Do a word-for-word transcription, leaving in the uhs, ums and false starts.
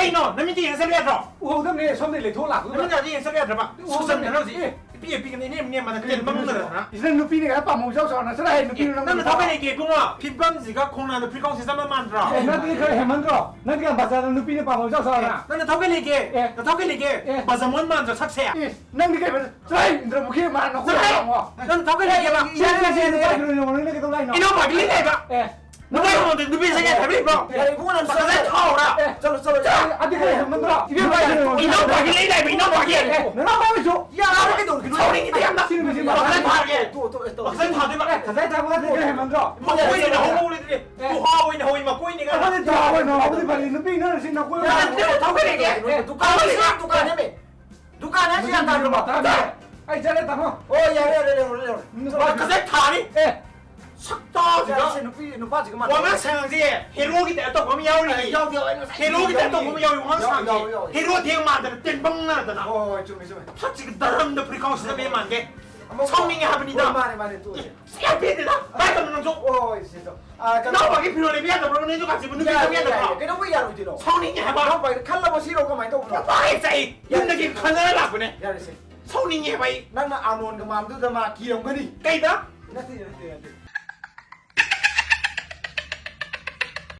ꯀꯩꯅꯣ? ꯅꯃꯤꯠꯇ ꯌꯦꯡꯉ ꯆꯠꯂꯨ ꯌꯥꯗ꯭ꯔꯣ? ꯎꯍꯧꯗꯕꯅꯦ, ꯁꯣꯝꯗ ꯂꯩꯊꯣꯛ ꯂꯥꯛꯄꯗꯨꯗ꯫ ꯅꯃꯤꯠꯇ ꯌꯦꯡꯉ ꯆꯠꯂꯨ ꯌꯥꯗ꯭ꯔꯕ? ꯎꯍꯧꯗꯕꯅꯦ꯫ ꯁꯨꯁꯟꯗꯅ ꯍꯧꯖꯤꯛ꯫ ꯑꯦ꯫ ꯏꯄꯤ ꯏꯄꯤꯒꯅꯤ, ꯏꯅꯦꯝ ꯅꯦꯝꯃꯅ ꯇꯦꯟ ꯃꯪꯗꯅ꯫ ꯏꯁ, ꯅꯪ ꯅꯨꯄꯤꯅ ꯀꯩꯅꯣ ꯄꯥꯝꯃꯧ ꯏꯆꯥꯎ ꯆꯥꯎꯅ ꯆꯠꯂ ꯍꯥꯏ, ꯅꯨꯄꯤꯅ ꯅꯪ ꯅꯪ ꯅꯊꯧ ꯀꯩ ꯂꯩꯒꯦ ꯏꯕꯨꯡꯉꯣ? ꯐꯤꯕꯝꯁꯤꯒ ꯈꯣꯡꯅꯥꯡꯗ ꯐꯤꯔꯀꯥꯎꯁꯤ ꯆꯞ ꯃꯥꯟꯅꯗ꯭ꯔꯣ? ꯑꯦ, ꯅꯪꯗꯤ ꯈꯔ ꯍꯦꯟꯃꯟꯗ꯭ꯔꯣ? ꯅꯪꯗꯤ ꯌꯥꯝ ꯕꯖꯥꯔꯗ ꯅꯨꯄꯤꯅ ꯄꯥꯝꯃꯧ ꯏꯆꯥꯎ ꯆꯥꯎꯅ꯫ ꯑꯦ, ꯅꯪ ꯅꯊꯧ ꯀꯩ ꯂꯩꯒꯦ? ꯑꯦ꯫ ꯅꯊꯧ ꯀꯩ ꯂꯩꯒꯦ? ꯑꯦ꯫ ꯕꯖꯃꯣꯟ ꯃꯥꯟꯗ꯭ꯔꯣ ꯁꯛꯁꯦ? ꯏꯁ, ꯅꯪꯗꯤ ꯀꯩ ꯕꯖꯥꯔ? ꯆꯠꯂꯣꯍꯦ, ꯏꯟꯗ꯭ꯔꯃꯨꯈꯤ ꯃꯥꯟꯅ ꯅꯈꯣꯏ ꯆꯠꯂꯣꯍꯦ꯫ ꯌꯦꯡꯉꯣ꯫ ꯅꯪ ꯅꯊꯧ ꯀꯩ ꯂꯩꯒꯦꯕ? ꯁꯤ ꯅꯨꯄꯥꯁꯦ ꯅꯨꯄꯥ ꯀꯩꯅꯣ ꯌꯦꯡꯉꯣ, ꯅꯪꯅ ꯀꯩꯗꯧ ꯂꯥꯛꯏꯅꯣ? ꯏꯅꯥꯎꯄꯥꯒꯤ ꯂꯤꯛ ꯂꯩꯕ꯫ ꯑꯦ꯫ ꯅꯨꯄꯥ ꯑꯩꯉꯣꯟꯗ ꯅꯨꯄꯤ ꯆꯪꯉꯦ ꯍꯥꯏꯕ ꯂꯩꯕ꯭ꯔꯣ? ꯌꯥꯔꯦ, ꯏꯕꯨꯡꯉꯣ, ꯅꯪ ꯆꯠꯂꯣ꯫ ꯐꯖꯅ ꯊꯥꯎꯔꯥ꯫ ꯑꯦ꯫ ꯆꯠꯂꯣ, ꯆꯠꯂꯣ, ꯆꯠꯂꯣ꯫ ꯑꯗꯨ ꯈꯔ ꯍꯦꯟꯃꯟꯗ꯭ꯔꯣ? ꯏꯅꯥꯎꯄꯥꯒꯤ ꯂꯩ ꯂꯩꯕ, ꯏꯅꯥꯎꯄꯥꯒꯤ꯫ ꯑꯦ, ꯅꯅꯥꯎꯄꯥꯒꯤ ꯑꯣꯏꯁꯨ꯫ ꯌꯥꯔꯦ, ꯀꯩꯗꯧꯔꯒꯦ? ꯁꯥꯎꯅꯤꯡꯉꯤꯗ ꯌꯥꯝꯅ꯫ ꯁꯤ ꯅꯨꯄꯤꯁꯤ ꯃꯥ ꯐꯖꯅ ꯊꯥꯔꯒꯦ꯫ ꯇꯣ, ꯇꯣ, ꯇꯣ꯫ ꯐꯖꯅ ꯊꯥꯗꯣꯏꯕ꯫ ꯑꯦ, ꯐꯖꯅ ꯊꯥꯕ ꯅꯠꯇꯦ, ꯈꯔ ꯍꯦꯟꯃꯟꯗ꯭ꯔꯣ? ꯃꯀꯣꯏꯅ ꯍꯧꯕ ꯂꯩꯇ꯭ꯔꯦ꯫ ꯑꯦ꯫ ꯇꯨꯍꯥ ꯑꯣꯏꯅ ꯍꯧꯏ, ꯃꯀꯣꯏꯅ ꯀꯩꯅꯣ꯫ ꯑꯩꯈꯣꯏꯗꯤ ꯇꯨꯍꯥ ꯑꯣꯏꯅ ꯍꯧꯕꯗꯤ ꯐꯔꯦ, ꯅꯨꯄꯤ ꯅꯪꯅ ꯁꯤ ꯅꯀꯣꯏ ꯌꯥꯔꯦ, ꯑꯣꯏꯅ ꯅꯪ ꯊꯧꯒꯠꯂꯛꯑꯦ꯫ ꯑꯦ, ꯗꯨꯀꯥꯟ ꯑꯃ ꯁꯤ ꯗꯨꯀꯥꯟ ꯅꯦꯝꯃꯦ꯫ ꯗꯨꯀꯥꯟ ꯍꯥꯏꯁꯤ ꯌꯥꯝ ꯇꯥꯡꯕ꯭ꯔꯣ? ꯃꯇꯥꯡꯅꯦ꯫ ꯑꯩ ꯆꯠꯂꯦ, ꯇꯥꯃꯣ꯫ ꯑꯣ, ꯌꯥꯔꯦ, ꯌꯥꯔꯦ, ꯂꯩꯍꯧꯔꯣ, ꯂꯩꯍꯧꯔꯣ꯫ ꯅꯨꯄꯥ ꯐꯖꯅ ꯊꯥꯅꯤ꯫ ꯑꯦ꯫ ꯁꯛꯇꯥꯁꯤꯒ꯫ ꯌꯥꯔꯦ, ꯁꯤ ꯅꯨꯄꯤ, ꯅꯨꯄꯥꯁꯤꯒ ꯃꯥꯟꯅꯩ꯫ ꯋꯥꯉꯥꯡ ꯁꯉꯥꯡꯁꯦ ꯍꯦꯔꯣꯒꯤ ꯇꯥꯏꯞ ꯇꯧꯕ ꯑꯃ ꯌꯥꯎꯔꯤ꯫ ꯑꯦ, ꯌꯥꯎꯗꯦ, ꯌꯥꯎꯗꯦ, ꯉꯁꯥꯏ ꯍꯦꯔꯣꯒꯤ ꯇꯥꯏꯞ ꯇꯧꯕ ꯑꯃ ꯌꯥꯎꯔꯤ, ꯋꯥꯉꯥꯡ ꯌꯥꯎ-, ꯁꯉꯥꯡꯁꯦ꯫ ꯌꯥꯎ-, ꯌꯥꯎ-, ꯍꯦꯔꯣ ꯊꯦꯡ ꯃꯥꯟꯗꯅ ꯇꯦꯟꯕꯪ ꯅꯥꯗꯅ꯫ ꯍꯣꯏ, ꯍꯣꯏ, ꯆꯨꯝꯃꯤ, ꯆꯨꯝꯃꯤ꯫ ꯁꯛꯁꯤꯒ ꯗꯔꯝꯗ ꯐꯨꯔꯤꯠ ꯈꯥꯎꯁꯤꯗ ꯃꯦ ꯃꯥꯟꯒꯦ꯫ ꯑꯃ ꯁꯥꯎꯅꯤꯡꯉꯦ ꯍꯥꯏꯕꯅꯤꯗ꯫ ꯍꯣꯏ, ꯃꯥꯅꯦ, ꯃꯥꯅꯦ, ꯇꯣꯛꯑꯁꯦ꯫ ꯁꯤ ꯌꯥꯝ ꯄꯦꯟꯗꯦꯗ꯫ ꯀꯥꯏ ꯇꯧꯅꯣ ꯅꯪꯁꯨ? ꯍꯣꯏ, ꯁꯤꯗꯣ꯫ ꯑꯥ, ꯀꯩꯅꯣ ꯏꯅꯥꯎꯄꯥꯒꯤ ꯐꯤꯔꯣꯜ ꯂꯩꯕ ꯌꯥꯗꯕ꯭ꯔꯣ? ꯅꯣꯏꯁꯨ ꯀꯥꯆꯤꯟꯕ ꯅꯨꯄꯤ ꯌꯥꯏ, ꯆꯪꯕ ꯌꯥꯗꯕ꯭ꯔꯣ? ꯌꯥꯏ, ꯌꯥꯏ꯫ ꯀꯩꯗꯧꯕꯩ ꯌꯥꯔꯣꯏꯗꯣꯏꯅꯣ? ꯁꯥꯎꯅꯤꯡꯉꯦ ꯍꯥꯏꯕ꯫ ꯏꯅꯥꯎꯄꯥꯒꯤꯗ ꯈꯜꯂꯕꯣ ꯁꯤꯔꯣ? ꯀꯃꯥꯏꯅ ꯇꯧꯕꯅꯣ? ꯅꯨꯄꯥ ꯍꯦꯛ ꯆꯥꯏ꯫ ꯌꯥꯔꯦ, ꯌꯨꯝꯗꯒꯤ ꯌꯥꯔꯦ꯫ ꯈꯟꯅꯔ ꯂꯥꯛꯄꯅꯦ꯫ ꯌꯥꯔꯦꯁꯦ꯫ ꯁꯥꯎꯅꯤꯡꯉꯦ ꯍꯥꯏꯕ ꯑꯩ꯫ ꯅꯪꯅ ꯑꯥꯔꯅꯣꯟꯒ ꯃꯥꯟꯗꯨꯗ ꯃꯥ ꯀꯤꯔꯝꯒꯅꯤ꯫ ꯀꯩꯗ? ꯅꯠꯇꯦ, ꯅꯠꯇꯦ, ꯅꯠꯇꯦ꯫